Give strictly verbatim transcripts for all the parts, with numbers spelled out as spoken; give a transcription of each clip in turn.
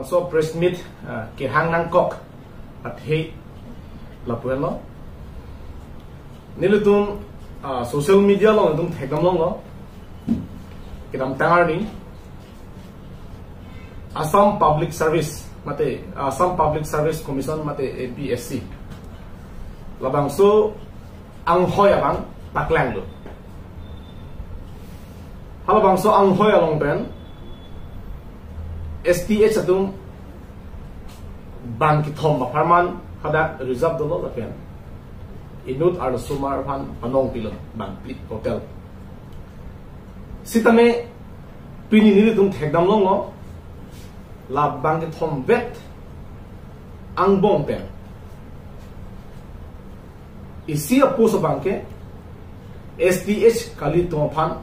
So press meet, ah, kehang nangkok athe lapu-an lo. Nelitum, ah, social media along nelitum thekdam longlo. Kedamtang arni Assam Public Service mate, Assam Public Service Commission mate A P S C labangso anghoi abang paklanglo. Halabangso anghoi along pen S T H atum bang kethom apharman hadak reserve dolo lapen inut arlosomar aphan panong pilo bang phli total. Sitame pini nelitum thekdam longlo, la bang kethom vet angbong pen isi a-post abang ke S T H kalitum aphan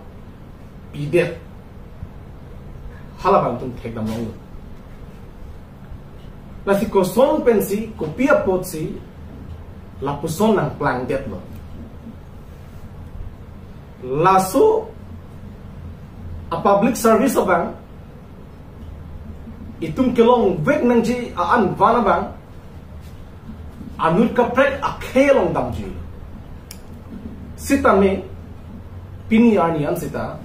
pidet, halabang nelitum thekdam longlo. Lasi koson pensi, kopi apotsi lapuson nangplangdetlo? Laso a-public service abang, itum kelongvek nangji a-an van abang, anut kaprek akhei along damji. Sitame pini arni an sita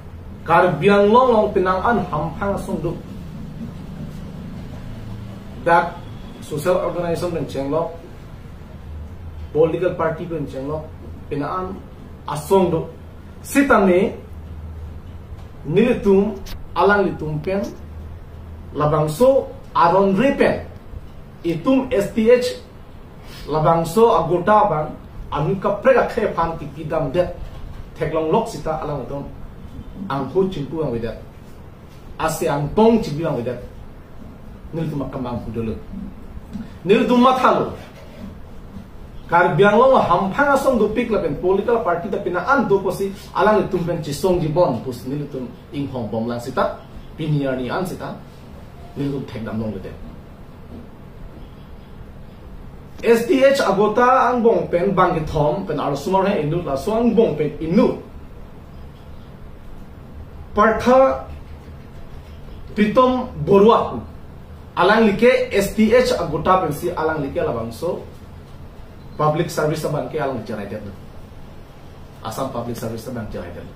Karbi Anglong along penang an hamphang asong do. Dak social organization pen chenglok, political party pen chenglok, penang an asong do. Sitame nelitum alanglitum pen labangso aron re pen itum S T H labangso agota abang anut kaprek akhei aphan kipidamdet theklonglok sita alangtum angho chingpu angvedet, ase angtong chingpu angvedet, nelitum akam anghu dolo. Nelitum mathalo, Karbi Anglong hamphang asong dopik lapen political party ta penang an do pusi alanglitum pen chesongji bon pusi nelitum inghong bomlang sita pini arni an sita nelitum thekdam longledet. S T H agota angbong pen bang kethom pen arlosomar he inut, laso angbong pen inut Partha Pritom Borua pu, alangli ke S T H agota pensi alangli ke labangso public service abang ke alang cheraidetlo. Assam Public Service abang cheraidetlo.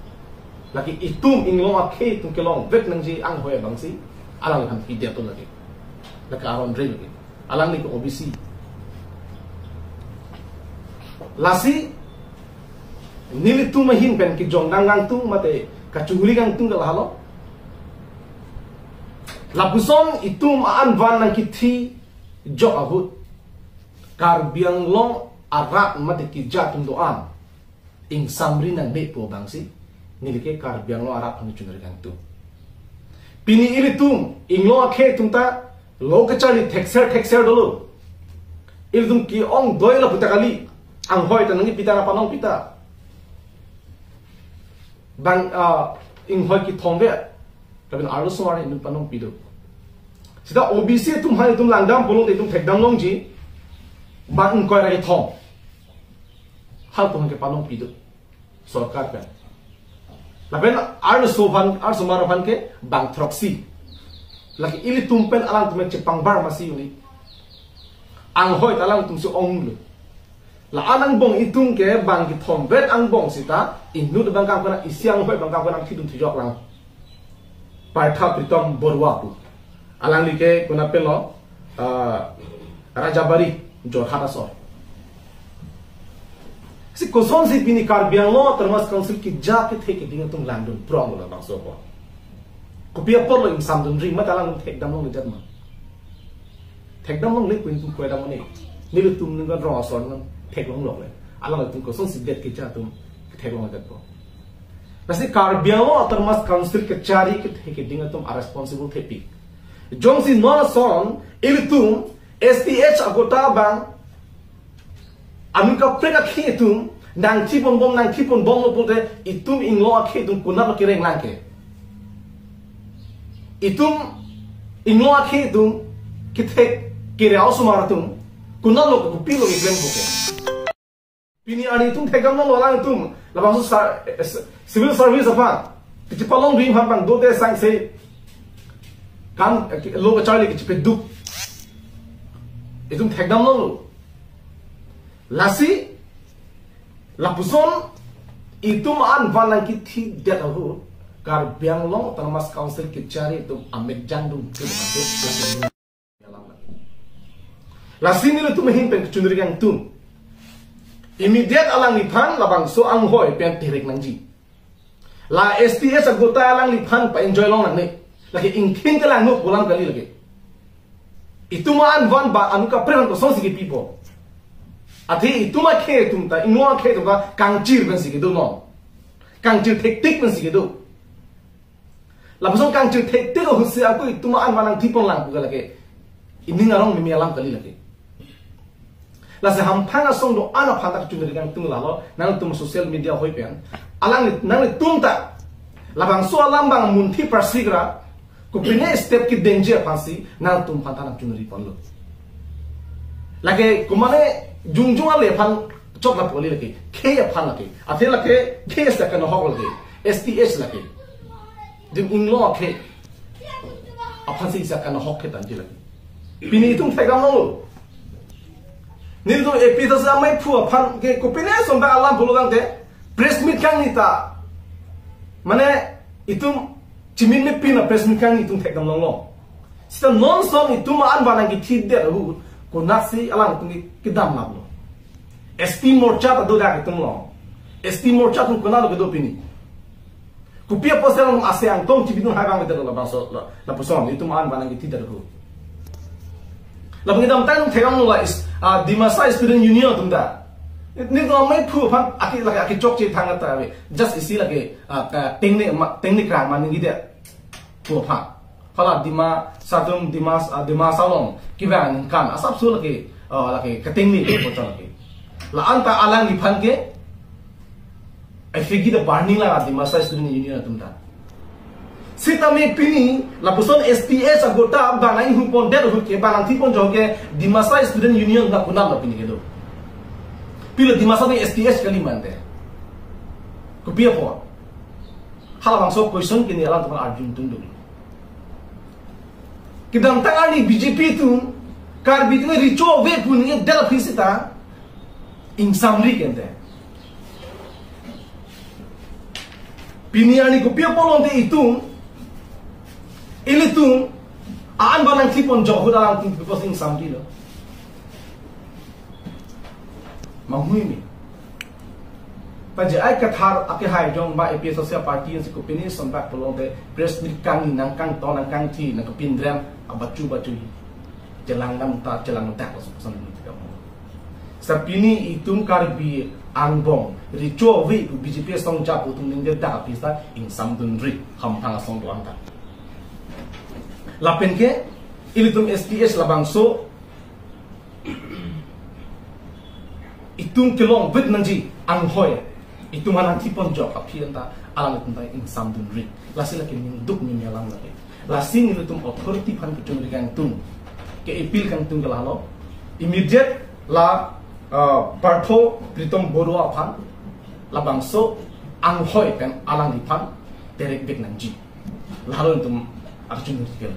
Lake itum inglong akhei atum kelongvek nangji anghoi abangsi alangliphan pidetlo lake. Lake aron re lake. Alangli ke O B C. Lasi nelitum ahin pen kejongdang kangtung mate kachingri kangtung ke lahelo. Lapuson itum a-an van nangkithi jok ahut Karbi Anglong arat mate keja atum do-an ingsamri nangbe pu abangsi neli ke Karbi Anglong arat aphan chingri kangtung. Pini ilitum inglong akhei atum ta lo kacharli thekser thekser dolo. Ilitum ke-ong doi lapu ta kali. Anghoi ta nangkipi ta, nangpanongpi ta. Bang, ah, inghoi kethom vet lapen arlosomar inut panongpi do. Sita O B C atum hai itum langdam pulote itum thekdam longji bang ingkoi ra kethom. Halatum ke panongpi do sorkar pen. Lapen arloso aphan, arlosomar aphan ke bang throksi. Lake ilitum pen alangtum chepangbar masi uni. Anghoi ta alangtum si onglo. La-an angbong itum ke bang kethom vet angbong sita inut bang kangkona, isi anghoi bang kangkona thidun thijok lang. Partha Pritom Borua pu. Alangli ke konat pen lo, ah, Rajabari, Jorhat asor. Si kosonsi pini Karbi Anglong Autonomous Council keja kethe keding atum langdun pronglo labangso apot? Kopi apotlo ingsamdunri, mate alangtum thekdam longledet ma? Thekdam longle pu itum koidam mane. Nelitum ningkan rong asor nang theklonglok le. Alanglitum kosonsi det keja atum theklongledetpo? Lasi Karbi Anglong Autonomous Council kechari kethe keding atum a-responsible thepik. Jongsi non ason ilitum S T H agota abang anut kaprek akhei atum nangthipon bom, nangthipon bomlo pulote itum inglong akhei atum konatlo kereng lang ke? Itum inglong akhei atum kethek kere arlosomar atum konatlo, kopilo keklem po ke? Pini arni itum thekdam longlo, alangtum labangso sa-, eh, civil service aphan kachepalongri aphan bang dote sangse Kan, eh, lo kacharli kachipeduk. Itum thekdamlo. Lasi, lapuson, itum an vanang kithi det ahut, Karbi Anglong Autonomous Council kachari itum amek jangdung ke. Lasi nelitum ahin pen kachunri kangtung. Immediate alangliphan labangso anghoi pen terek nangji. La S T S agoda alangliphan pa-enjoy long nangne. Lake ingthin kelang nuk pulang kali lake. Itum an van ba anu kaprek kosonsi kepipo. Athe itum akhei atum ta, Inglong akhei atum ta kangchir pensi kedo non. Kangchir thektik pensi kedo. Lapuson kangchir thektik ahutsi ako itum an vanang thipon lang pu ke lake. Ining arong mimi alam kali lake. Lasi hamphang asong do-an aphan ta kachunri kangtung lalo, nangtum social media hoi pen. Alang nangtum ta. Labangso alam bang munthi parsigra, kopine step kedengji aphansi, nangtum aphan ta nangchunri ponlo. Lake, kumane, jongjong ale aphan chok lapu kali lake, khei aphan lake. Athe lake, khei sa kanohok lake, S T S lake. Dim Inglong akhei aphansi sa kanohok ke tanji lake. Pini itum thekdamlo. Nelitum A P H L C amaiphu aphan ke kopine asonbak alam pulo tangte press meet kangni ta. Mane itum chimin me pina press meet kangni itum thekdam longlo. Sita non son itum an vanang kithi det ahut konaksi alangtum ke kedam laplo. S T Morcha ta do dak itum lo. S T Morcha atum konat lo kedo pini. Kopi apotsi along ase angtong chibidun hai bang kedo labangso la, lapuson itum an vanang kithi det ahut. Labang kedamtang thekdamlo la is, ah, Dimasa Student Union atum ta. Nelitum amaiphu aphan aki lake aki chokche thang ta ave. Just isi lake, ah, ka tengne ma, tengne kra ma ninggi det. Pu aphan. Hala Dimasa atum Dimas, ah, Dimasa along kevang ningkan asapso lake, ah, lake katengne ke bochan lake. La-an ta alangliphan ke, I figure the burning la Dimasa Student Union atum ta. Sitame pini, lapuson S T S agoda bang nang hupon det ahut ke, bang nang thipon jok ke, Dimasa Student Union la konat lo pini kedo. Pilo Dimasa ni S T S kali mante. Kopi apot. Halabangso question ke neli alangtum arjun tunduk. Kedamtang arni B J P atum, Karbi atum recho ave pu ningje det aphi sita, ingsamri kente. Pini arni kopi apot longte itum, ilitum, an vanang thipon jok ahut alangtum kopi apotsi ingsamrilo. Manghui mi. Paje ai kathar ake hai jong ba A P H L C party si kopine asonbak pulote press meet kangni nangkangton nangkangthi nangkepindrem abachu bachu. Chelang dam ta chelang dak laso pesan dun tiga mo. Sa pini itum Karbi angbong recho ave pu B J P asong jap atum ningje dak aphi sita ingsamdunri hamphang asong do-an ta. Lapen ke ilitum S T S labangso itum kelongvit nangji anghoi. Itum an nang thipon jok aphi anta alanglitum ta ingsamdunri. Lasi lake ningduk mimi alam lake. Lasi nelitum authority aphan kachunri kangtung. Ke appeal kangtung ke lalo. Immediate la, uh, Bartho Pritom Baruah aphan labangso anghoi pen alangliphan terek bek nangji. Lalo nelitum arjun ke.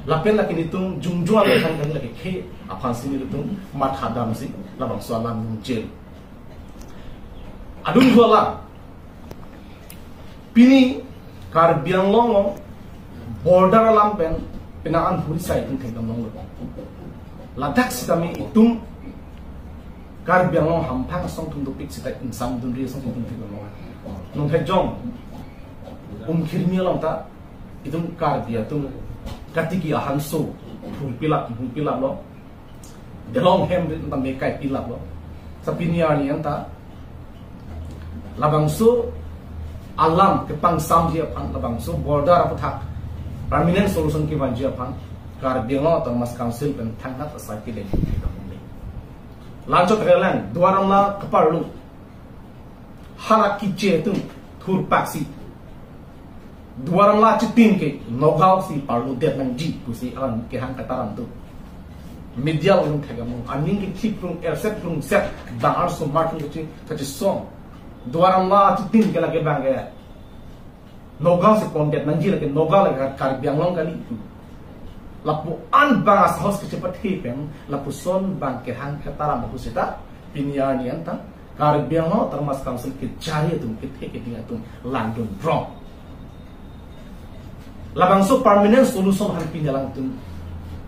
Lapen lake nelitum jongjong ale aphan kali lake khei aphansi nelitum matha damsi labangso alam nung jail. Adung dua la. Pini Karbi Anglong along border alam pen penang an huri sai itum thekdam longlo. Ladak sitame itum Karbi Anglong hamphang asong atum dopik sita ingsamdunri asong itum thekdam long. Nung thekjong Umkhirmi along ta itum Karbi atum katiki ahanso phurpilap phurpilaplo. Delong hem rit anta mekai pilaplo. Sa pini arni anta labangso alam kepangsamji aphan labangso border aputhak permanent solution kevanji aphan Karbi Anglong Autonomous Council pen thangnat asai kele. Lanchot relang Duar Amla keparlo. Hala kiche atum thurpaksi Duar Amla chitim ke Nagaon si parlo det nangji pusi alam kehang kataram tu. Media along thekdam long, aning ke thip rung, erset rung set, dangar sumar rung kachi, kachisong. Duar Amla chitim ke lake bang ke Nagaon si pondet nangji lake Nagaon lake Karbi Anglong kali tu. Lapu-an bang asahos kachepathe pen, lapuson bang kehang ketaram ahut seta, pini arni an ta, Karbi Anglong Autonomous Council kejari atum, kethe keding atum, langdun rong. Labangso permanent solution aphan pini alangtum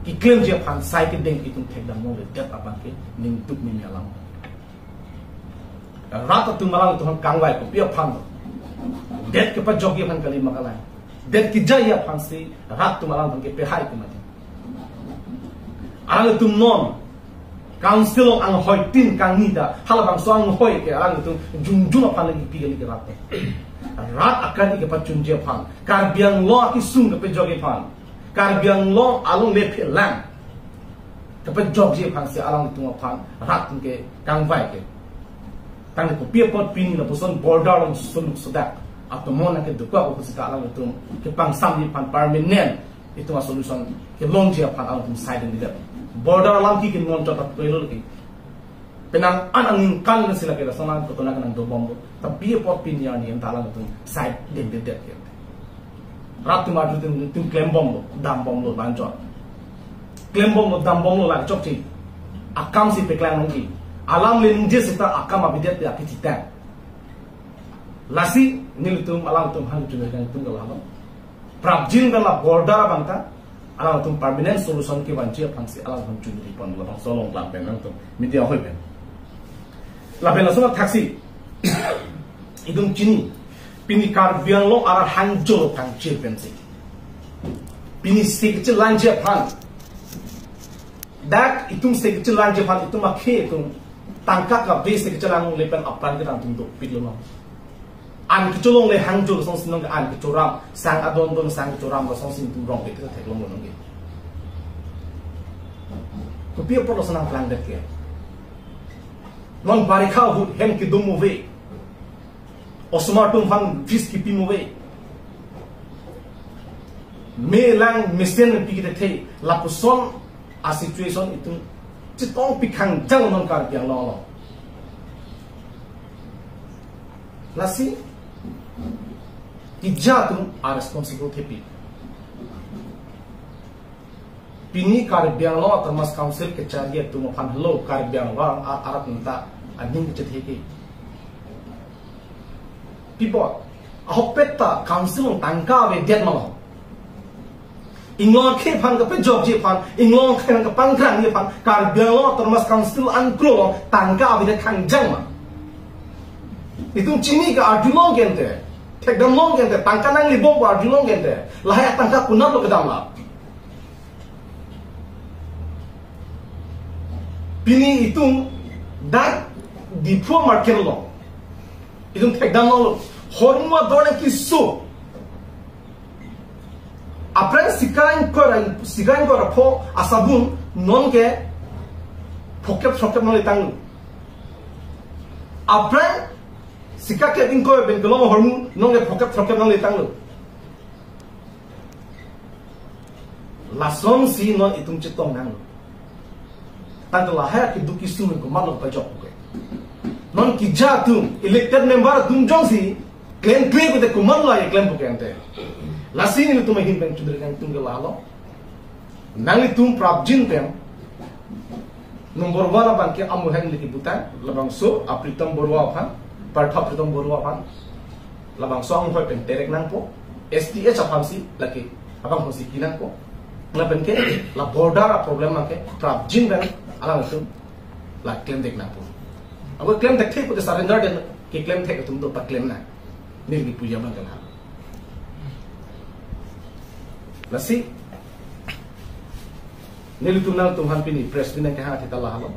keklemji aphan sai kedeng itum thekdam longledet abang ke ningduk nimi alam. Rat atum alangtum aphan kangvai kopi aphan? Det kepajokji aphan kali ma kalang? Det kejaji aphansi rat atum alangtum kepehai ke mati. Alangtum non council along anghoi tin kangni ta, halabangso anghoi ke alangtum jongjong aphan lagi pi kali ke rat. Rat akan kepachunji aphan, Karbi Anglong akesung kepajokji aphan, Karbi Anglong along lephelang kepajokji aphansi alangtum aphan rat ke kangvai ke. Tangte kopi apot pini lapuson border along suluk sudak atomon nangkedukok ahut seta alangtum kepangsamji aphan permanent itum a-solution kelongji aphan alangtum sai dengledet. Border alam ke ke non chot ap pelo ke. Penang an aningkan si lake lason an kotona kenang dobomlo. Tapi apot pini arni an ta alangtum sai dengledet ke. Rat atum arjutin, atum klembomlo, dambomlo, banjor. Klembomlo, dambomlo, lake chokche. Akamsi paklang nangji. Alam le ningje seta akam abidet ya kiti tang. Lasi nelitum alangtum aphan chunri kangtung ke lahelo. Prapjin pen la border abang ta alangtum permanent solution kevanji aphansi alangtum chunri pon, labangso along lam pen alangtum media ahoi pen. Lapen lason athaksi itum chini, pini Karbi Anglong arat hangjo kangchir pensi, pini si kechelangji aphan, dak itum si kechelangji aphan itum akhei atum tangka kave si kechelang le pen apran kedam atum dopiklo ma. An kecholongle hangjo asonsi nonke an kechoram, sang adon don sang kechoram asonsi itum rong ke theklonglo nonke. Kopi apot lason nangplangdet ke? Non barikha ahut hem kedum ave. Osomar atum aphan fees kipi ave. Melang mesen pi kete the, lapuson a-situation itum chetong pikhangjang non Karbi Anglong along. Lasi keja atum a-responsible thepi. Pini Karbi Anglong Autonomous Council kejari atum aphan helo, Karbi Anglong a-, arat neta aning kechethe ke. Pi apot, ahokpet ta council along tangka avedet ma lo? Inglong akhei aphan kepajokji aphan, inglong akhei aphan kepangkrangji aphan, Karbi Anglong Autonomous Council angkro along tangka avedet khangjang ma? Itum chini ke arjulong ke ante, thekdamlong ke ante, tangka nanglebom pu arjulong ke ante, lahai atangka konatlo kedam la? Pini itum dak Diphu market along itum thekdamlonglo, hormu ador nangkeso. Aphrang sika ingkoi ra, sika ingkoi ra pho asabun nonke phokep phokep nangle tanglo. Aphrang sika kep ingkoi pen kelong hormu nonke phokep phokep nangle tanglo. Lasonsi non itum chetong nanglo. Tangte lahai keduk kesung komatlo pajok ke? Non keja atum, elected member atum jongsi klemkle pute komatlo ya klem ke ante? Lasi nelitum ahin pen chunri kangtung ke lahelo. Nanglitum prapjin pen number one abang ke amuheng liki buta, labangso Apritam Baruah aphan, Partha Pritam Baruah aphan, labangso anghoi pen terek nangpo, S T H aphansi lake abang aphansi ki nangpo. Lapen ke la border a-problem abang ke prapjin pen alangtum la klemdek nangpo. Abo klemdek thek pute surrender den, keklem thek atum do paklem nang. Neli puji abang ke la. Lasi nelitum nangtum aphan pini press meet nangkehang athe ta lahelo.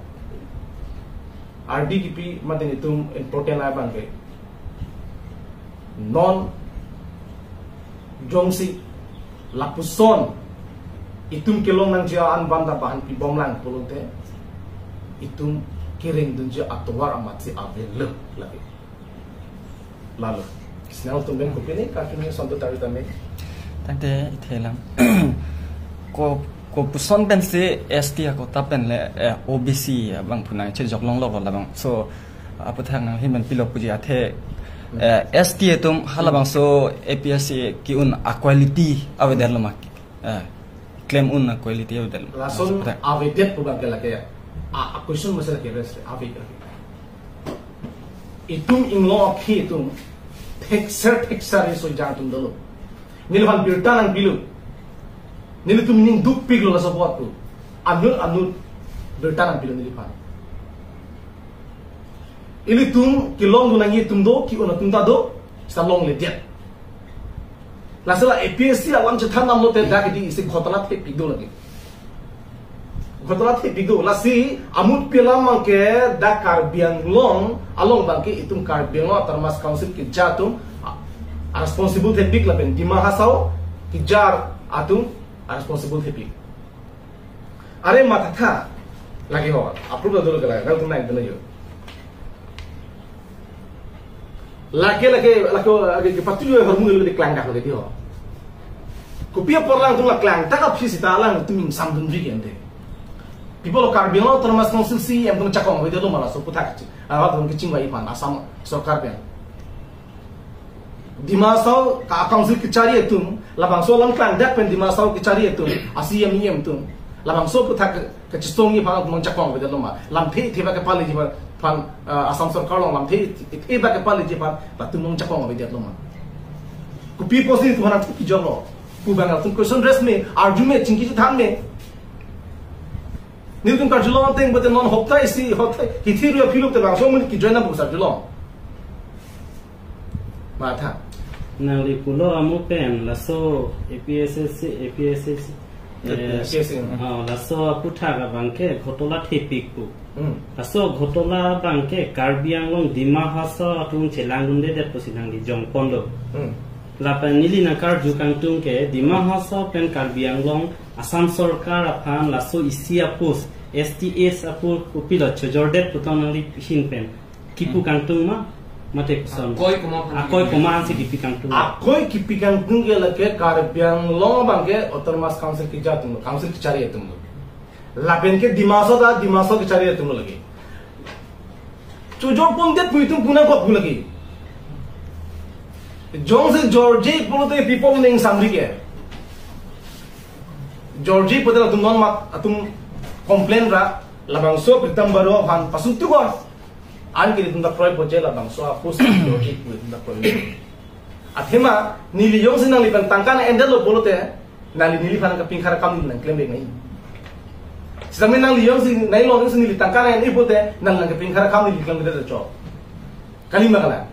Ardi kipi mate nelitum important abang ke, non jongsi lapuson itum kelong nangji an banda bahan pibomlang pulote, itum kereng dunji atovar amatsi avelo lake. Lalo. Snel tum pen kopine, kartu ne sonto tari tame. Tangte ithelang. Ko, kopuson pensi S T a-quota pen le, eh, O B C abang pu nangchejok longlo labang. So, aputhak nanghin pen pilo puji athe, eh, S T atum halabangso A P S C ke-un a-quality avedetlo ma? Eh. Klem un a quality avedetlo. Lason avedet pu abang ke lake, a, a question masa lake rest ave. Itum inglong akhei atum thekser thekser aso ejang atum dolo. Neliphan birta nangpilo. Nelitum ning dukpiklo laso apot pu. Anut anut birta nangpilo neliphan. Ilitum kelongdun nangji atum do, ke-un atum ta do, seta longledet. Lasi la A P S C alam chethan damlote dak di isi ghotona thepik do lagi. Ghotona thepik do. Lasi amutpi alam abang ke dak Karbi Anglong along abang ke itum Karbi Anglong Autonomous Council keja atum a, a responsible thepik lapen Dima Hasao keja atum a responsible thepik. Are mathatha lake ho, approve la dolo ke lake, nangtum nangdun jo. Lake, lake, lake, lake, ke patu jo hormu lake klang dak lake di ho. Kopi apot alangtum la klang dak aphi seta alangtum ingsamdunri ke ante. People of Karbi Anglong Autonomous Council C E M atum jakong avedetlo ma laso aphuthak. Arat atum kachingvai aphan Assam sorkar pen. Dima Hasao ka council kechari atum, labangso alam klang dak pen Dima Hasao kechari atum, a C E M E M atum, labangso aphuthak ke, kachisongji aphan nangjakong avedetlo ma, lamthe the abang kepaleji aphan, aphan, eh, Assam sorkar along lamthe the abang kepaleji aphan, latum nangjakong avedetlo ma. Kopi apotsi itum aphan nangkijoklo pu abang atum question raise me, arju me, chingki chethan me. Nelitum karjulong ateng pute non hopta isi, hopta hithi ru aphi lo te bangso amonit ke-join nang pu karjulong. Matha. Nangli pulo amu pen laso A P S S C, A P S S C, eh, A P S S C, hmm. Oh, laso aphuthak abang ke ghotona thepik pu. Hmm. Laso ghotona abang ke Karbi Anglong Dima Hasao atum chelangdundedet pusi nangli jongponlo. Hmm. Lapen neli nangkarju kangtung ke Dima Hasao pen Karbi Anglong Assam sorkar aphan laso isi a-post, S T S a-post kopilo chojordet pu tong nangli hin pen kipu, hmm, kangtung ma, mate koson? Akoi komat aphan, akoi komat si kipi kangtung? Akoi kipi kangtung ke lake Karbi Anglong abang ke Autonomous Council keja atum, council kechari atum. Lapen ke Dima Hasao ta Dima Hasao kechari atum lake. Chojorpondet pu itum konat kok pu lake. Jongsi jorji pulote people ning samri ke. Jorji pute latum non mat atum complain ra labangso Pritam Baruah aphan pasuk tu ko. An ke itum ta kroi poje labangso a-post jorji pu itum ta kroi. Athema neli jongsi nangli pen tangka nang-endetlo pulote, nangli neliphan kapingkhar akam nangklemvek nai. Sitame nangli jongsi nai lo jongsi neli tangka nang-en-e pulote, nangli kapingkhar akam neli klemvedet chok. Kali ma kalang?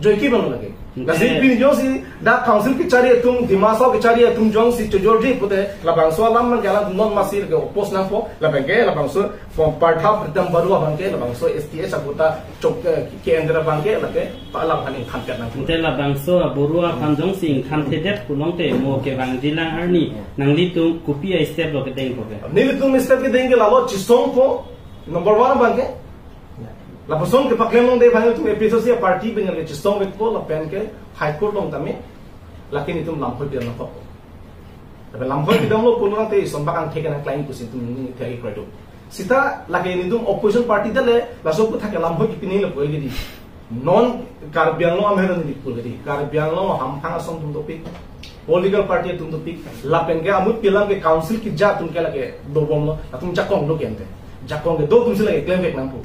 Joike abang lake. Lasi, eh, pini jongsi dak council kechari atum, Dima Hasao kechari atum jongsi chojorji pute, labangso alam abang ke alang non masi lake oppose nangpo, lapen ke labangso form partha Pritam Baruah abang ke labangso S T S a-quota chok, eh, ke-endra abang ke lake pa alam haning thanpet nang. Ante labangso a-Baruah aphan jongsi ingthanthedet pulote mo kevangjilang arni nanglitum kopi a-step lo kedengpo ke? Nelitum step kedeng ke lalo chisongpo, number one abang ke. Lapuson kepaklem longde aphan itum A P S S C a-party pen ke chisongvekpo lapen ke High Court along tame lake nelitum lamhoi pidam nangkok. Tapi lamhoi pidamlo pulote ison bak angthek nangklang pusi itum ning thek kroido. Seta lake nelitum opposition party dale laso aphuthak ke lamhoi kipinelo pu ke di. Non Karbi Anglong amen neli pu ke di. Karbi Anglong hamphang asong atum dopik. Political party atum dopik. Lapen ke amutpi alam ke council keja atum ke lake dobomlo. Atum jakong do ke ante. Jakong ke do atumsi lake klemvek nangpo.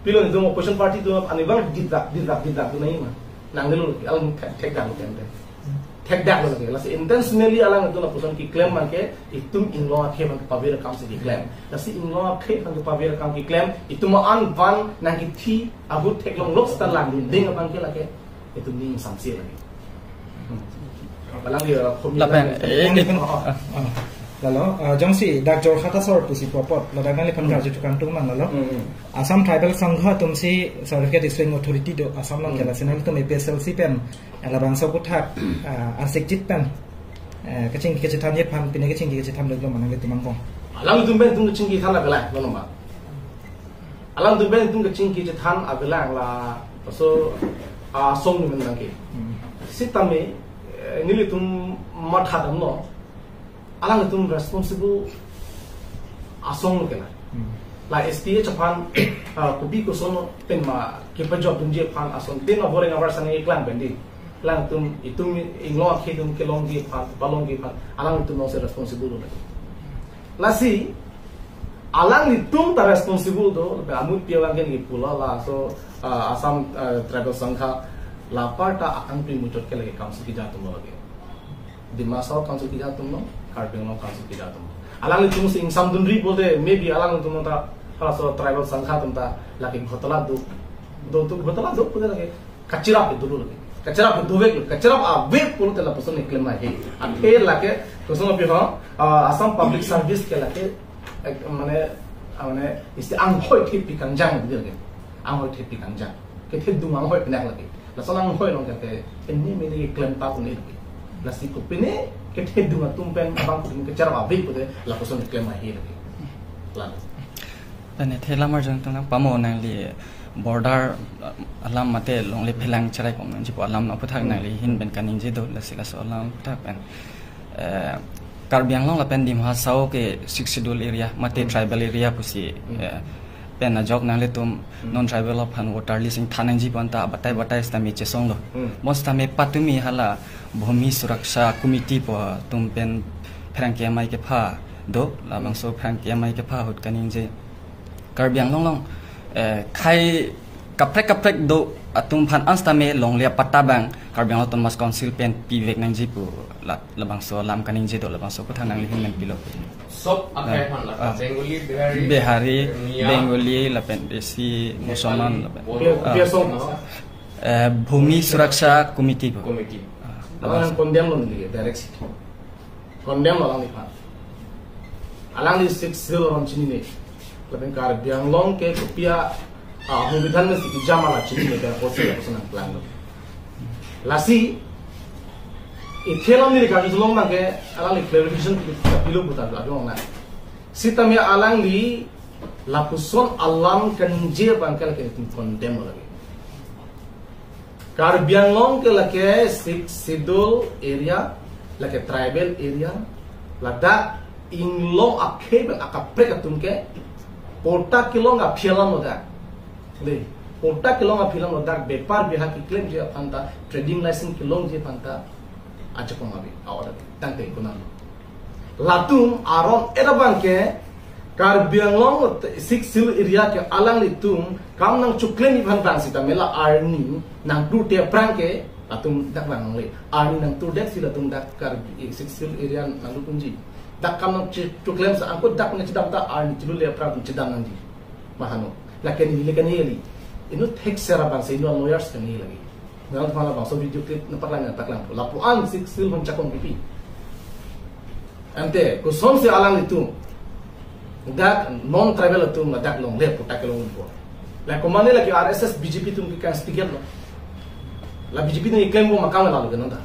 Pilo nelitum opposition party atum ani abang didrak, didrak, didrak tu nai ma. Nangnelo lake, alang thek, thekdaklo ke ante. Thekdaklo lake. Lasi intentionally alang atum lapuson keklem abang ke itum inglong akhei aphan kepavir akam si keklem. Lasi inglong akhei aphan kepavir akam keklem, itum an van nangkethi ahut theklong lok seta langding abang ke lake itum ning samse lake. Hmm. Alang dia, uh, lapen, eh, ini pun, oh, oh. Ah, ah. Lalo, ah, jongsi dak Jorhat asor pusi pu apot, ladak nangliphan, hmm, karju tukang tung mang lalo. Hmm, hmm. Assam Tribal Sangha atumsi Certificate Issuing Authority do Assam along, hmm, ke lasi nangtum A P S L C pen, eh, labangso aphuthak, ah, asikjit pen, eh, kachingki kachethanji aphan, pine kachingki kachethan dolo ma nanglitum angbong? Alangtum pen itum kachingki than avelang, non ma. Alangtum pen itum kachingki chethan avelang laso asong ni menang ke. Hmm. Sitame, eh, nelitum matha damlo. Alangtum responsible asong lo ke la. Hmm. La S T H aphan, ah, kopi koson pen ma kepajokdunji aphan asong tin aboreng abar sang iklang pen di. Alangtum itum inglong akhei atum kelongji aphan, palongji aphan, alangtum alongsi responsible do. Lasi, alanglitum ta responsible do, lapen amut pi abang ke neli pulo laso, ah, Assam, ah, Tribal Sangha, la apar ta akangpi muchot ke lake council keja atum lo lake. Dima Hasao council keja atum lo, Karbi Anglong council keja atum lo. Alanglitum si ingsamdunri pulote, maybe alanglitum ta, halaso Tribal Sangha atum ta, lake ghotala do, do tu ghotala do pulote lake. Kachirap ke dolo lake. Kachirap ke dovek, kachirap avek pulote lapuson keklem ahe. Athe lake, kosonlo pi ho, ah, Assam Public Service ke lake, eh, mane, ah, mane, isi anghoi thepi kangjang dolo lake. Anghoi thepi kangjang. Kethedung anghoi pinak lake. Lason anghoi along ke, ini mini klem pa pun lake. Lasi kopine, kethedung atum pen abang pen kachirap avek pulote, lapuson keklem ahe lake. Lalu. Lapen athe lamar jong tong nang pamo nangli border, uh, alam mate longle phelang cherai kom nangji pu alam aphuthak nangli ahin pen kaningje do, lasi laso alam aphuthak pen, eh, Karbi Anglong lapen Dima Hasao ke Sixth Schedule area mate, hmm, tribal area pusi, hmm, eh, pen ajok nanglitum, hmm, non tribal aphan voter list ingthan nangji pu anta batai batai sitame chesong lo. Hmm. Mo sitame patumi hala Bhumi Suraksha Committee pu atum pen pherangke amei kepha do, labangso pherangke amei kepha ahut kaningje. Karbi Anglong along, eh, khei kaprek kaprek do atum aphan an sitame longle apatta abang Karbi Anglong Autonomous Council pen pivek nangji pu la, labangso alam kaningje do, labangso aphuthak nangli ahin pen pilo. Sob akhei, ah, aphan la, ah, Bengali, Bihari, Bihari, Miya, Bengali, lapen Desi, Nepali, Musalman, lapen, Bodo, ah, Tiwa, Tiwa Song, no? Eh, Bhumi Suraksha Committee pu. Committee. Ah, alang labangso condemn lo neli, direct si. Condemn lo alangliphan. Alangli Sixth Schedule aron chinine. Lapen Karbi Anglong ke kopi a, ah, Hungbidan mesi kejam ala chinine, pen kosi lapuson nangplang lo. Lasi, ithe along neli karju chelong abang ke, alangli clarification pi-, pilo puta adung na. Sitame alangli lapuson alam kaningje abang ke lake condemn lo lake. Karbi Anglong ke lake Sixth Schedule area, lake tribal area, ladak inglong akhei pen akaprek atum ke patta kelong aphi alam lo dak. Le, patta kelong aphi alam lo dak, bepar bihar keklemji aphan ta, trading license kelongji aphan ta, ajakong ave, a-order tangte konat lo. Latum aron et abang ke Karbi Anglong Sixth Schedule area ke alanglitum kam nangcheklemji aphan abang sitame la arni nangturde aphrang ke latum dak vang longle. Arni nangturdet si latum dak Karbi Sixth Schedule area nanglut unji. Dak kam nangche-, cheklem sa angkut dak nangchedam ta arni chelule aphrang chedam nangji. Mahano. Lake neli kaningje kali. Inut thekser abang si inut lawyers kaningje lagi. Nang pala bangso video clip nangpaklang nangpaklang. Lapu-an Sixth Schedule aphan jakong pipi. Ante, kosonsi alanglitum dak non tribal atum ladak longle patta kelong po. La komane lake R S S B J P atum ke ka-instigate lo. La B J P atum keklem bom akam la lo ke non ta.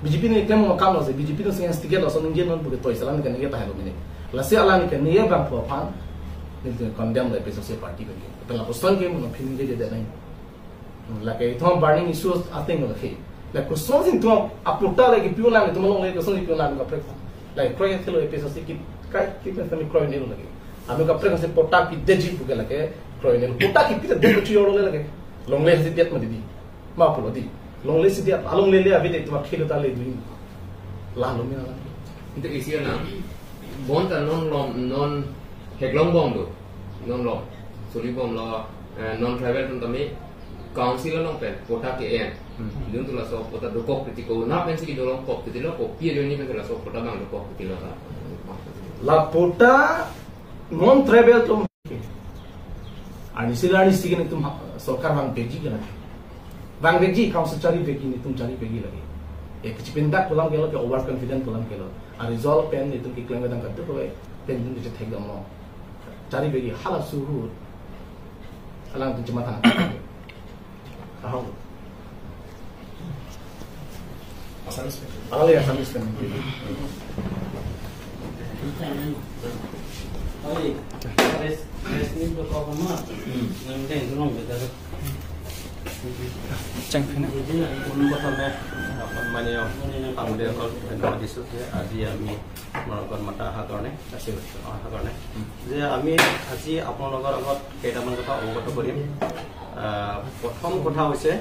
B J P atum keklem bom akam lo si, B J P atum si instigate lo, lason ningje non pu ke toi, si alang kaningje tahai lo mene. Lasi alang kaningje abang pu aphan, neli condemn lo A P H L C party pen ke. Lapen lapuson ke mo pini ke dia nai. Lake ithom burning issues atheng lo lake. La kosonsi ithom apatta lake pi-un lang, ithom longle kosonsi pi-un lang kaprek. La kroi thelo A P H L C ke, kai ke pen kami kroinelo lake. Ami kaprek si patta pidetji pu ke lake kroinelo. Patta ke pidet pu chu yoro le lake. Longle si det ma didi. Ma pulo di. Longle si det, alongle le avedetji pu akhei lo ta le dui. La lo mina la. Ante isi na. Bonta non lom, non heklong bom do. Non lom. Suli bom lo, eh, non tribal atum tame council along pen patta ke-en. Hmm. Dun tu laso patta dokok titi ko, na pensi kedolong kok titi lo, kopi ajoine pen laso patta abang dokok titi lo ta. La patta non tribal atum. Arnisi la arnisi ke nelitum ha-, sorkar vangvekji ke lake. Vangvekji, council charivekji, nelitum charivekji lake. E kachipindak pu alam ke lo, ke overconfident pu alam ke lo. A result pen nelitum keklem kedam katu ko, pen nelitum kechethek dam lo. Charivekji, hala suhu. Alangtum chematha. Ahok. Assamese pen. Alangli Assamese pen. Oi, press, press meet lo kok ma. Hmm. Nang deng dulong beda. Chang phina. Jadi na, পোন প্ৰথমে সন্মানীয় আহোমসকলক ধন্যবাদ দিছোঁ যে আজি আমি আপোনালোকৰ মাতা অহাৰ কাৰণে, আশীৰ্বাদ অহাৰ কাৰণে, যে আমি আজি আপোনালোকৰ আগত কেইটামান কথা অৱগত কৰিম। আহ, প্ৰথম কথা হৈছে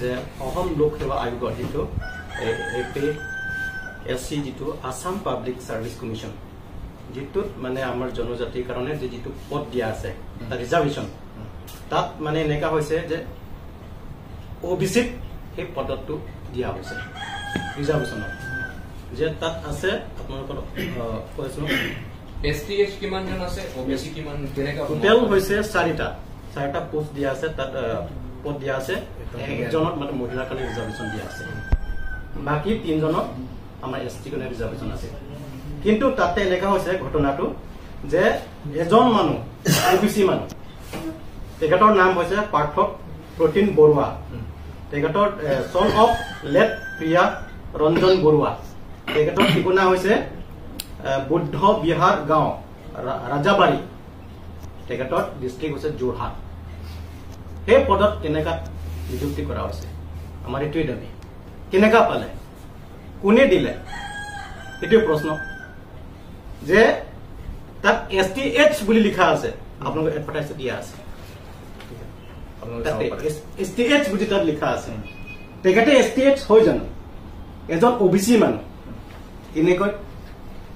যে অসম লোক সেৱা আয়োগৰ যিটো এ পি এছ চি, যিটো আছাম পাব্লিক চাৰ্ভিচ কমিশ্যন, যিটোত মানে আমাৰ জনজাতিৰ কাৰণে যে যিটো পদ দিয়া আছে, তাত ৰিজাৰ্ভেশ্যন, তাত মানে এনেকা হৈছে যে অ' বি চিত সেই পদটো দিয়া হৈছে, ৰিজাৰ্ভেশ্যনত যে তাত আছে আপোনালোকৰ, আহ, কৈছোঁ, এছ টি এইচ কিমানজন আছে, অ' বি চি কিমান, কেনেকা টোটেল হৈছে চাৰিটা, চাৰিটা পোষ্ট দিয়া আছে তাত, আহ, পদ দিয়া আছে। একজনত মানে মহিলাৰ কাৰণে ৰিজাৰ্ভেশ্যন দিয়া আছে, বাকী তিনিজনত আমাৰ এছ টি কাৰণে ৰিজাৰ্ভেশ্যন আছে। কিন্তু তাতে এনেকা হৈছে ঘটনাটো যে এজন মানুহ, অ' বি চি মানুহ, তেখেতৰ নাম হৈছে পাৰ্থ প্ৰতীম বৰুৱা। তেখেতৰ, এ, চন অফ লেট প্ৰিয়া ৰঞ্জন বৰুৱা। তেখেতৰ ঠিকনা হৈছে, এ, বুদ্ধ বিহাৰ গাঁও, ৰা-, ৰাজাবাৰী। তেখেতৰ ডিষ্ট্ৰিক্ট হৈছে যোৰহাট। সেই পদত কেনেকা নিযুক্তি কৰা হৈছে? আমাৰ এইটোৱে দাবী। কেনেকা পালে? কোনে দিলে? এইটোৱে প্ৰশ্ন। যে তাত এছ টি এইচ বুলি লিখা আছে, আপোনালোকে এডভাৰটাইজ দিয়া আছে। আপোনালোকে তাতে চাব পাৰে। এছ টি এইচ বুলি তাত লিখা আছে। তেখেতে এছ টি এইচ হয় জানো? এজন অ' বি চি মানুহ, এনেকৈ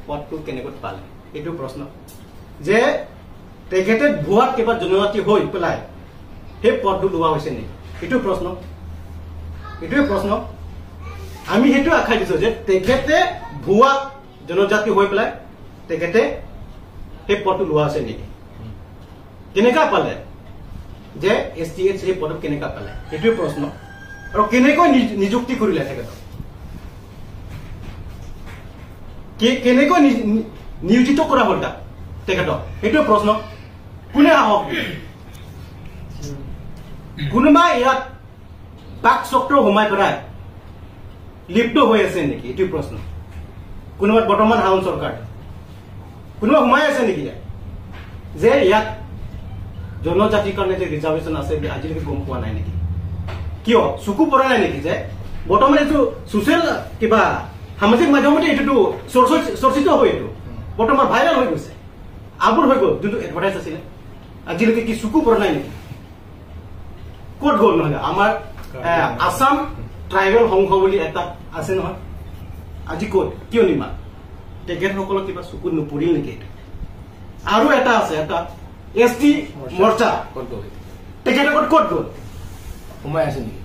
পদটো কেনেকৈ পালে? এইটো প্ৰশ্ন। যে তেখেতে ভুৱাত কিবা জনজাতি হৈ পেলাই সেই পদটো লোৱা হৈছে নেকি? এইটো প্ৰশ্ন। এইটোৱে প্ৰশ্ন। আমি সেইটো আশা দিছো যে তেখেতে ভুৱা জনজাতি হৈ পেলাই তেখেতে সেই পদটো লোৱা আছে নেকি? কেনেকা পালে যে এছ টি এইচ সেই পদত কেনেকা পালে? সেইটোৱে প্ৰশ্ন। আৰু কেনেকৈ নিয-, নিযুক্তি কৰিলে তেখেতক? কে-, কেনেকৈ নি-, নি-, নিয়োজিত কৰা হ'ল তাক, তেখেতক? সেইটোৱে প্ৰশ্ন। কোনে সাহস দিয়ে? কোনোবা ইয়াত বাক চক্ৰ সোমাই পেলাই লিপ্ত হৈ আছে নেকি? এইটো প্ৰশ্ন। কোনোবা বৰ্তমান হাউন চৰকাৰ কোনোবা সোমাই আছে নেকি ইয়াত? যে ইয়াত জনজাতিৰ কাৰণে যে ৰিজাৰ্ভেশ্যন আছে বুলি আজিলৈকে গম পোৱা নাই নেকি? কিয় চকু পৰা নাই নেকি? যে বৰ্তমান এইটো ছ'চিয়েল কিবা সামাজিক মাধ্যমতে এইটোতো চৰ্চ-, চৰ্চিত হয়, এইটো বৰ্তমান ভাইৰেল হৈ গৈছে, আপলোড হৈ গ'ল, যোনটো এডভাৰটাইজ আছিলে, আজিলৈকে কি চকু পৰা নাই নেকি? ক'ত গ'ল? নহয়, আমাৰ, এ, আছাম ট্ৰাইবেল সংঘ বুলি এটা আছে নহয়, আজি ক'ত? কিয় নিমাত? তেখেতসকলৰ কিবা চকুত নপৰিল নেকি এইটো? আৰু এটা আছে, এটা এছ টি মৰ্চা। মৰ্চা। ক'ত গ'ল? তেখেতসকল ক'ত গ'ল? সোমাই আছে নেকি?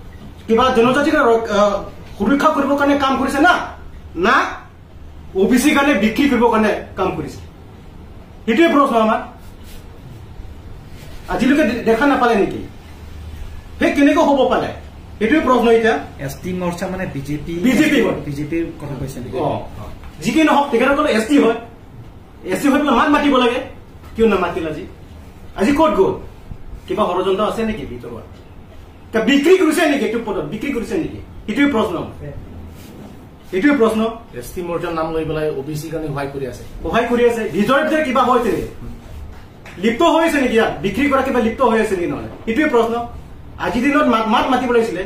কিবা জনজাতিৰ ৰ-, আহ, সুৰক্ষা কৰিবৰ কাৰণে কাম কৰিছে না, না অ' বি চিৰ কাৰণে বিক্ৰী কৰিবৰ কাৰণে কাম কৰিছে? সেইটোৱে প্ৰশ্ন আমাৰ। আজিলৈকে দে-, দেখা নাপালে নেকি? সেই কেনেকৈ হ'ব পালে? সেইটোৱে প্ৰশ্ন এতিয়া। এছ টি মৰ্চা মানে B J P? B J P হয়। বি জে পিৰ কথা কৈছে নেকি? অ। যি কি নহওক, তেখেতসকল এছ টি হয়। এছ টি হৈ পেলাই মাত মাতিব লাগে, কিয় নামাতিল আজি? আজি ক'ত গ'ল? কিবা ষড়যন্ত্ৰ আছে নেকি ভিতৰুৱা? কিবা বিক্ৰী কৰিছে নেকি? এইটো পদত বিক্ৰী কৰিছে নেকি? সেইটোৱে প্ৰশ্ন। সেইটোৱে প্ৰশ্ন। এছ টি মৰ্চাৰ নাম লৈ পেলাই অ' বি চিৰ কাৰণে সহায় কৰি আছে। সহায় কৰি আছে। ভিতৰত যে কিবা হৈছে নেকি? লিপ্ত হৈ আছে নেকি ইয়াত? বিক্ৰী কৰা কিবা লিপ্ত হৈ আছে নেকি? নহয়, সেইটোৱে প্ৰশ্ন। আজিৰ দিনত মাত, মাত মাতিব লাগিছিলে।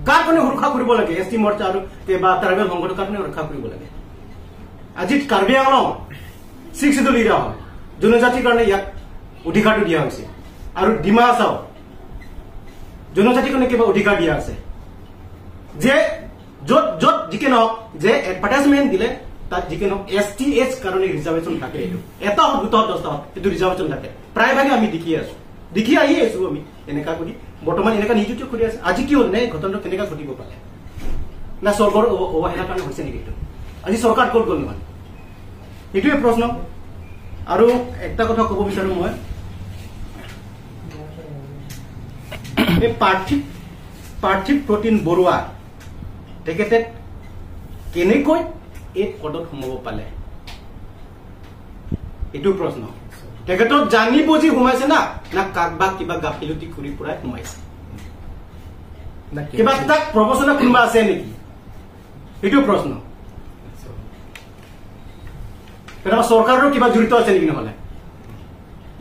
কাৰ কাৰণে সুৰক্ষা কৰিব লাগে? এছ টি মৰ্চা আৰু কিবা ট্ৰাইবেল সংগঠন কাৰ কাৰণে সুৰক্ষা কৰিব লাগে? আজি কাৰ্বি আংলং ছিক্স চিডিউল এৰিয়া হয়, জনজাতিৰ কাৰণে ইয়াত অধিকাৰটো দিয়া হৈছে। আৰু ডিমা হাছাও জনজাতিৰ কাৰণে কিবা অধিকাৰ দিয়া আছে যে য'ত, য'ত যিকি নহওক, যে এডভাৰটাইজমেণ্ট দিলে তাত যিকি নহওক এছ টি এইচ কাৰণে ৰিজাৰ্ভেশ্যন থাকে। এইটো এটা হওক, দুটা হওক, দহটা হওক, এইটো ৰিজাৰ্ভেশ্যন থাকে। প্ৰায়ভাগে আমি দেখি আছো, দেখি আহি আছো আমি এনেকা কৰি। বৰ্তমান এনেকা নিযুক্তি কৰি আছে। আজি কি হ'ল? নে ঘটনাটো কেনেকা ঘটিব পাৰে? না চৰকাৰৰ অৱ-, অৱহেলাৰ কাৰণে হৈছে নেকি এইটো? আজি চৰকাৰ ক'ত গ'ল নহয়? সেইটোৱে প্ৰশ্ন। আৰু একটা কথা ক'ব বিচাৰো মই, এই পাৰ্থিৱ, পাৰ্থিৱ প্ৰতীম বৰুৱা তেখেতে কেনেকৈ এই পদত সোমাব পালে? এইটো প্ৰশ্ন। তেখেতক জানি বুজি সোমাইছে না, না কাৰোবাক কিবা গাফিলতি কৰি পুৰাই সোমাইছে? না কিবা তাক প্ৰবঞ্চনা কোনোবা আছে নেকি? এইটো প্ৰশ্ন। কেতিয়াবা চৰকাৰৰ কিবা জড়িত আছে নেকি? নহ'লে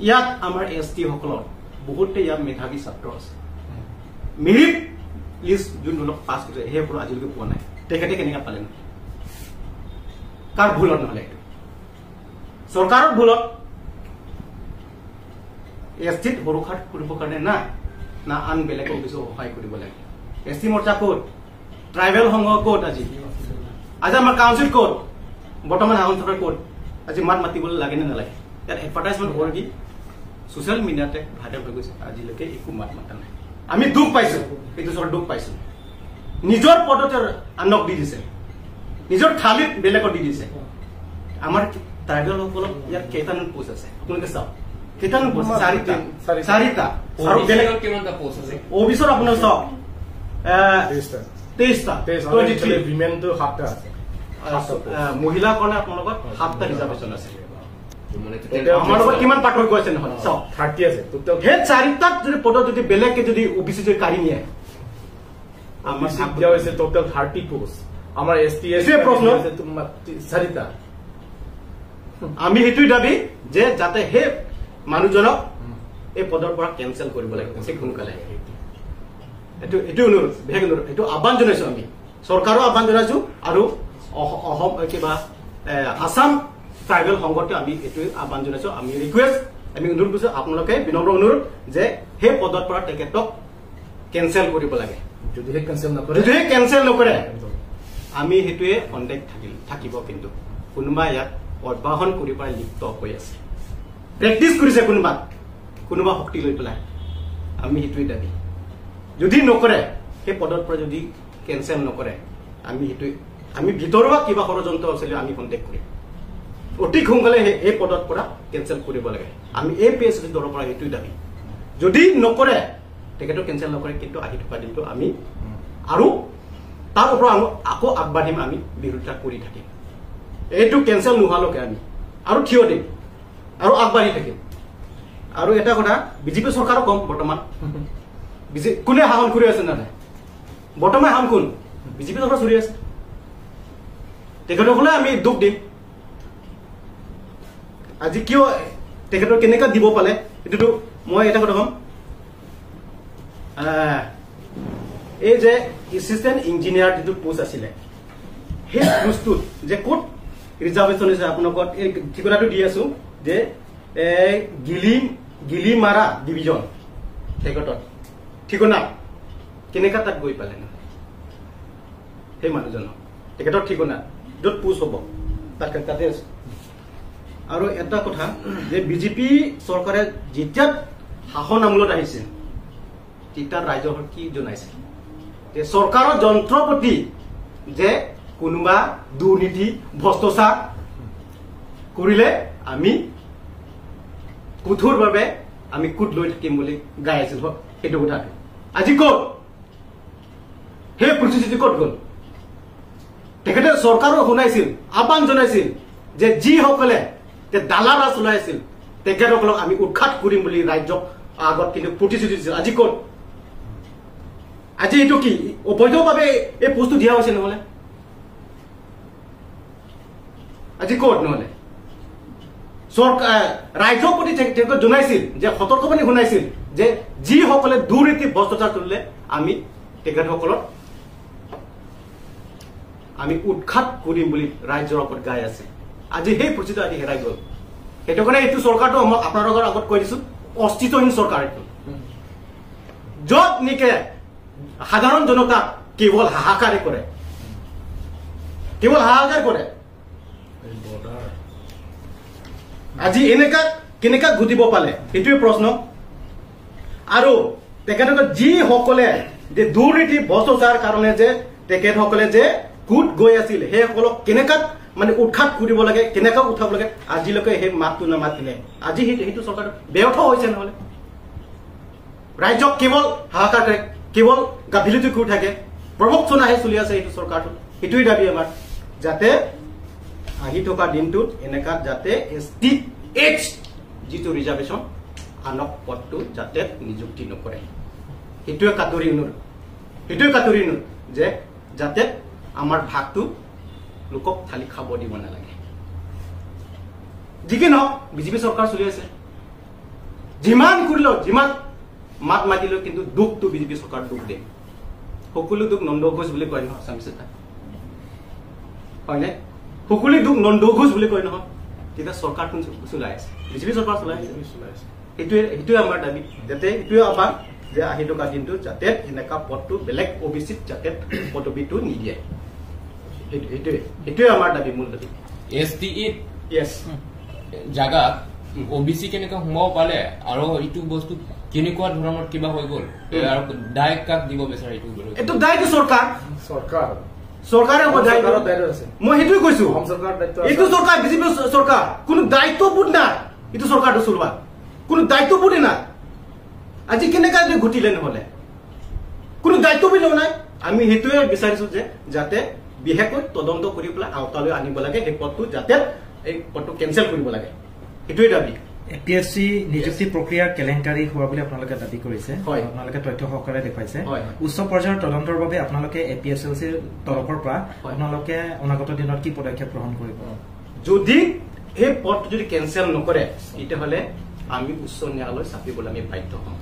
ইয়াত আমাৰ এছ টি সকলৰ বহুতে ইয়াত মেধাৱী ছাত্ৰ আছে। মেৰিট লিষ্ট যোনবিলাক পাছ কৰিছে, সেইসকলক আজিলৈকে পোৱা নাই। তেখেতে কেনেকৈ পালে? কাৰ ভুলত? নহ'লে এইটো চৰকাৰৰ ভুলত। এছ টিত সৰু খাট কৰিবৰ কাৰণে না, না আন বেলেগ অফিচো সহায় কৰিব লাগে? এছ টি মৰ্চা ক'ত? ট্ৰাইবেল সংঘ ক'ত আজি? আজি আমাৰ কাউন্সিল ক'ত? বৰ্তমান হাহন চৰকাৰ ক'ত? আজি মাত মাতিবলৈ লাগে নে নালাগে? ইয়াত এডভাৰটাইজমেণ্ট হ'ল কি? ছ'চিয়েল মিডিয়াতে ভাইৰেল হৈ গৈছে, আজিলৈকে একো মাত মাতা নাই। আমি দুখ পাইছো, এইটো চৰকাৰ দুখ পাইছো। নিজৰ পদতে আনক দি দিছে, নিজৰ থালিত বেলেগক দি দিছে। আমাৰ ট্ৰাইবেলসকলক ইয়াত কেইটামান পোষ্ট আছে, আপোনালোকে চাওক, কেইটামান পোষ্ট আছে? চাৰিটা। চাৰিটা। চাৰিটা। আৰু বেলেগ অফিচত কিমানটা পোষ্ট আছে? অফিচত আপোনালোকে চাওক, এ, তেইশটা। তেইশটা। তেইশ আৰু টুৱেণ্টি থ্ৰী। এইফালে উইমেনটো সাতটা আছে। আ, সাতটা পোষ্ট। আ, মহিলাৰ কাৰণে আপোনালোকৰ সাতটা ৰিজাৰ্ভেশ্যন আছে। মানে টোটেল আমাৰ লগত কিমান পাৰ্থক্য আছে নহয়? চাওক। থাৰ্টি আছে। টোটেল সেই চাৰিটাত যদি পদত যদি বেলেগকে যদি অ' বি চি যদি কাঢ়ি নিয়ে, আমাৰ অ' বি চি দিয়া হৈছে টোটেল থাৰ্টি পোষ্ট। আমাৰ এছ টি, এইটোৱে প্ৰশ্ন। দিয়া হৈছে তোমাৰ তি-, চাৰিটা। আমি সেইটোৱে দাবী যে যাতে সেই মানুহজনক এই পদৰ পৰা কেঞ্চেল কৰিব লাগে অতি সোনকালে। এইটো, এইটো অনুৰোধ, বিশেষ অনুৰোধ, এইটো আহ্বান জনাইছো আমি। চৰকাৰো আহ্বান জনাইছো আৰু অস-, অসম, কিবা, এ, আছাম ট্ৰাইবেল সংঘতে আমি এইটোৱে আহ্বান জনাইছো, আমি ৰিকুৱেষ্ট, আমি অনুৰোধ কৰিছো, আপোনালোকে বিনম্ৰ অনুৰোধ যে সেই পদৰ পৰা তেখেতক কেঞ্চেল কৰিব লাগে। যদিহে কেঞ্চেল নকৰে, যদিহে কেঞ্চেল নকৰে, আমি সেইটোৱে সন্দেহ থাকিল, থাকিব। কিন্তু কোনোবা ইয়াত অব্যাহন কৰি পেলাই লিপ্ত হৈ আছে, প্ৰেক্টিছ কৰিছে কোনোবা, কোনোবা শক্তি লৈ পেলাই। আমি সেইটোৱে দাবী। যদি নকৰে, সেই পদৰ পৰা যদি কেঞ্চেল নকৰে, আমি সেইটোৱে, আমি ভিতৰুৱা কিবা ষড়যন্ত্ৰ আছিলে আমি সন্দেহ কৰিম। অতি সোনকালে সেই, সেই পদৰ পৰা কেঞ্চেল কৰিব লাগে। আমি এ পি এইচ চি দলৰ পৰা সেইটোৱে দাবী। যদি নকৰে, তেখেতক কেঞ্চেল নকৰে, কিন্তু আহি থকা দিনটো আমি আৰু তাৰ ওপৰত আমি আকৌ আগবাঢ়িম, আমি বিৰোধিতা কৰি থাকিম। এইটো কেঞ্চেল নোহোৱালৈকে আমি আৰু থিয় দিম আৰু আগবাঢ়ি থাকিম। আৰু এটা কথা, বিজেপি চৰকাৰক কম বৰ্তমান, বিজে-, কোনে শাসন কৰি আছে নে নাই? বৰ্তমান শাসন কোন? বিজেপি চৰকাৰ চলি আছে। তেখেতসকলে আমি দুখ দিম। আজি কিয় তেখেতক কেনেকা দিব পালে, এইটোতো মই এটা কথা ক'ম। আহ, এই যে এছিষ্টেণ্ট ইঞ্জিনিয়াৰ যিটো পোষ্ট আছিলে, সেই পোষ্টটোত যে ক'ত ৰিজাৰ্ভেশ্যন হৈছে, আপোনালোকক এই ঠিকনাটো দি আছো যে, এ, গিলি, গিলিমাৰা ডিভিজন তেখেতৰ ঠিকনা, কেনেকা তাত গৈ পালে না সেই মানুহজনক? তেখেতৰ ঠিকনা য'ত পোষ্ট হ'ব, তাত, তাতে আছে। আৰু এটা কথা যে বিজেপি চৰকাৰে যেতিয়া শাসন আমোলত আহিছে, তেতিয়া ৰাইজৰ কি জনাইছে? যে চৰকাৰৰ যন্ত্ৰপাতি যে কোনোবা দুৰ্নীতি, ভ্ৰষ্টাচাৰ কৰিলে আমি কঠোৰভাৱে আমি কোট লৈ থাকিম বুলি গাই আছিল, সেইটো কথাটো। আজি ক'ত? সেই প্ৰতিশ্ৰুতি ক'ত গ'ল? তেখেতে চৰকাৰক শুনাইছিল, আহ্বান জনাইছিল যে যিসকলে যে দালাল ৰাজ চলাই আছিল, তেখেতসকলক আমি উৎখাত কৰিম বুলি ৰাইজক আগত কিন্তু প্ৰতিশ্ৰুতি দিছিল। আজি ক'ত? আজি এইটো কি অবৈধভাৱে এই পোষ্টটো দিয়া হৈছে নহ'লে? আজি ক'ত নহ'লে? চৰকাৰ, ৰাইজৰ প্ৰতি তে-, তেখেতে জনাইছিল যে সতৰ্কবাণী শুনাইছিল যে যিসকলে দুৰ্নীতি ভ্ৰষ্টাচাৰ চলিলে আমি তেখেতসকলক আমি উৎখাত কৰিম বুলি ৰাইজৰ আগত গাই আছে। আজি সেই পৰিস্থিতি আজি হেৰাই গ'ল। সেইটো কাৰণে এইটো চৰকাৰটো মই আপোনালোকৰ আগত কৈ দিছো, অস্তিত্বহীন চৰকাৰ এইটো। য'ত নেকি সাধাৰণ জনতা কেৱল হাহাকাৰে কৰে, কেৱল হাহাকাৰ কৰে। আজি এনেকা কেনেকা ঘটিব পালে, এইটোৱে প্ৰশ্ন। আৰু তেখেতসকলে যিসকলে যে দুৰ্নীতি ভ্ৰষ্টাচাৰ কাৰণে যে তেখেতসকলে যে কোট গৈ আছিল, সেইসকলক কেনেকা মানে উৎখাত কৰিব লাগে, কেনেকা উঠাব লাগে, আজিলৈকে সেই মাতটো নামাতিলে। আজি সেই, সেইটো চৰকাৰ ব্যৰ্থ হৈছে নহ'লে। ৰাইজক কেৱল হাহাকাৰ কৰে, কেৱল গাফিলতি কৰি থাকে, প্ৰভোকচনাহে চলি আছে এইটো চৰকাৰটো। সেইটোৱেই দাবী আমাৰ, যাতে আহি থকা দিনটোত এনেকা যাতে এছ টি এইচ যিটো ৰিজাৰ্ভেশ্যন আনক পদটো যাতে নিযুক্তি নকৰে, সেইটোৱে কাটৰি অনুৰোধ, সেইটোৱে কাটৰি অনুৰোধ যে যাতে আমাৰ ভাগটো লোকক থালি খাব দিব নালাগে। যি কি নহওক, বিজেপি চৰকাৰ চলি আছে, যিমান কৰিলেও, যিমান মাত মাতিলেও কিন্তু দুখটো বিজেপি চৰকাৰ দুখ দিয়ে। সকলো দুখ নন্দ ঘোষ বুলি কয় নহয় আছামিছ এটা, হয়নে? সকলো দুখ নন্দ ঘোষ বুলি কয় নহয়। তেতিয়া চৰকাৰখন চলাই আছে, বিজেপি চৰকাৰ চলাই আছে। সেইটোৱে, সেইটোৱে আমাৰ দাবী, যাতে এইটোৱে আমাৰ যে আহি থকা দিনটো যাতে এনেকা পদটো বেলেগ অ বি চিত যাতে পদবীটো নিদিয়ে। সেইটো, সেইটোৱে, সেইটোৱে আমাৰ দাবী, মূল দাবী। এছ টি ইত য়েছ। জাগাত অ বি চি কেনেকে সোমাব পালে আৰু এইটো বস্তু কেনেকুৱা ধৰণৰ কিবা হৈ গ'ল? এ, আৰু দায় কাক দিব বিচাৰে এইটো? এইটো দায়টো চৰকাৰ। চৰকাৰ। চৰকাৰে হ'ব দায়িত্ব। চৰকাৰৰ দায়িত্ব আছে। মই সেইটোৱে কৈছো। অসম চৰকাৰৰ দায়িত্ব আছে। এইটো চৰকাৰ, বিজেপি চৰকাৰ, কোনো দায়িত্ববোধ নাই। এইটো চৰকাৰটো চলোৱা কোনো দায়িত্ববোধে নাই। আজি কেনেকা যে ঘটিলে নহ'লে, কোনো দায়িত্ববোধ নাই। আমি সেইটোৱে বিচাৰিছো যে যাতে বিশেষকৈ তদন্ত কৰি পেলাই আওতালৈ আনিব লাগে, সেই পদটো যাতে এই পদটো কেঞ্চেল কৰিব লাগে, সেইটোৱে দাবী। এ পি এছ চি নিযুক্তি প্ৰক্ৰিয়াৰ কেলেংকাৰী হোৱা বুলি আপোনালোকে দাবী কৰিছে। হয়। আপোনালোকে তথ্য সহকাৰে দেখুৱাইছে। হয়। উচ্চ পৰ্যায়ৰ তদন্তৰ বাবে আপোনালোকে এ পি এছ এল চিৰ তৰফৰ পৰা হয়। আপোনালোকে অনাগত দিনত কি পদক্ষেপ গ্ৰহণ কৰিব? যদি সেই পদটো যদি কেঞ্চেল নকৰে, তেতিয়াহ'লে আমি উচ্চ ন্যায়ালয় চাপিবলৈ আমি বাধ্য হ'ম।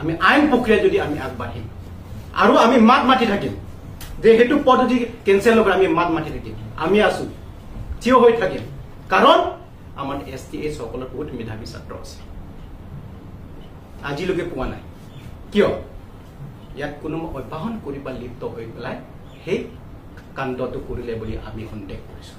আমি আইন প্ৰক্ৰিয়া যদি আমি আগবাঢ়িম আৰু আমি মাত মাতি থাকিম যে সেইটো পদ যদি কেঞ্চেল নকৰে, আমি মাত মাতি থাকিম। আমি আছো, থিয় হৈ থাকিম। কাৰণ আমাৰ এছ টি এইচ সকলৰ বহুত মেধাৱী ছাত্ৰ আছে, আজিলৈকে পোৱা নাই। কিয়? ইয়াত কোনো অভ্যাসন কৰি বা লিপ্ত হৈ পেলাই সেই কাণ্ডটো কৰিলে বুলি আমি সন্দেহ কৰিছো।